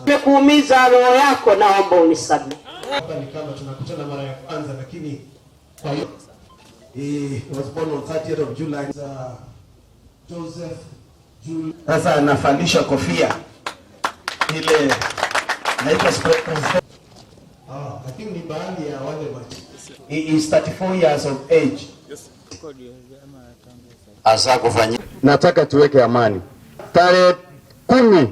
Nimekuumiza roho yako, naomba unisamehe. Hapa ni kama tunakutana mara ya kwanza, lakini kwa hiyo he was born on 30th of July. Joseph Jules. Sasa anavalisha kofia ile naitwa president. Ah, I think ni baadhi ya wale wa. He is 34 years of age. Asa kufanyia. Nataka tuweke amani. Tarehe 10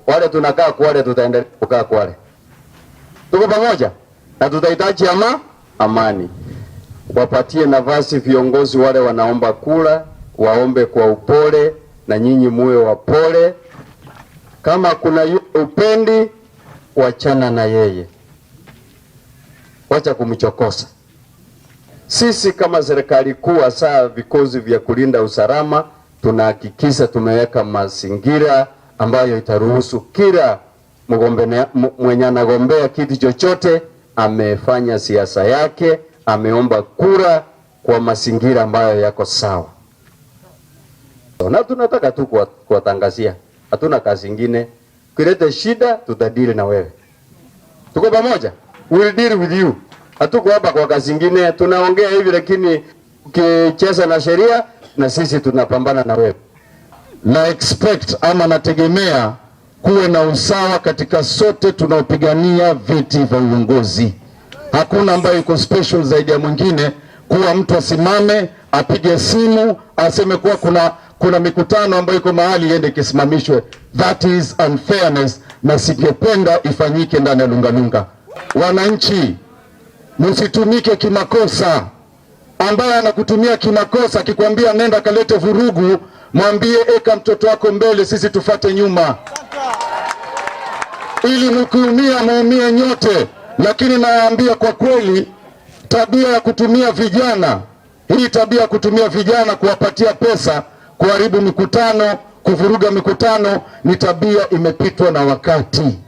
wale tunakaa Kwale, tutaendelea kukaa Kwale. Tuko pamoja na tutahitaji amani. Wapatie nafasi viongozi wale wanaomba kura, waombe kwa upole na nyinyi muwe wapole. Kama kuna upendi, wachana na yeye, wacha kumchokosa. Sisi kama serikali kuu, hasa vikosi vya kulinda usalama, tunahakikisha tumeweka mazingira ambayo itaruhusu kila mwenye anagombea kiti chochote amefanya siasa yake, ameomba kura kwa mazingira ambayo yako sawa. Na tunataka tu kuwatangazia, hatuna kazi ingine. Ukileta shida tutadili na wewe. Tuko pamoja? We'll deal with you. Hatuko hapa kwa kazi ingine, tunaongea hivi lakini ukicheza na sheria na sisi tunapambana na wewe. Na expect ama nategemea kuwe na usawa katika sote tunaopigania viti vya uongozi. Hakuna ambaye yuko special zaidi ya mwingine, kuwa mtu asimame apige simu aseme kuwa kuna mikutano ambayo iko mahali iende ikisimamishwe. That is unfairness, na singependa ifanyike ndani ya Lungalunga. Wananchi, msitumike kimakosa. Ambaye anakutumia kimakosa akikwambia nenda kalete vurugu, mwambie eka mtoto wako mbele, sisi tufate nyuma, ili mkiumia muumie nyote. Lakini nawaambia kwa kweli, tabia ya kutumia vijana hii, tabia ya kutumia vijana kuwapatia pesa, kuharibu mikutano, kuvuruga mikutano, ni tabia imepitwa na wakati.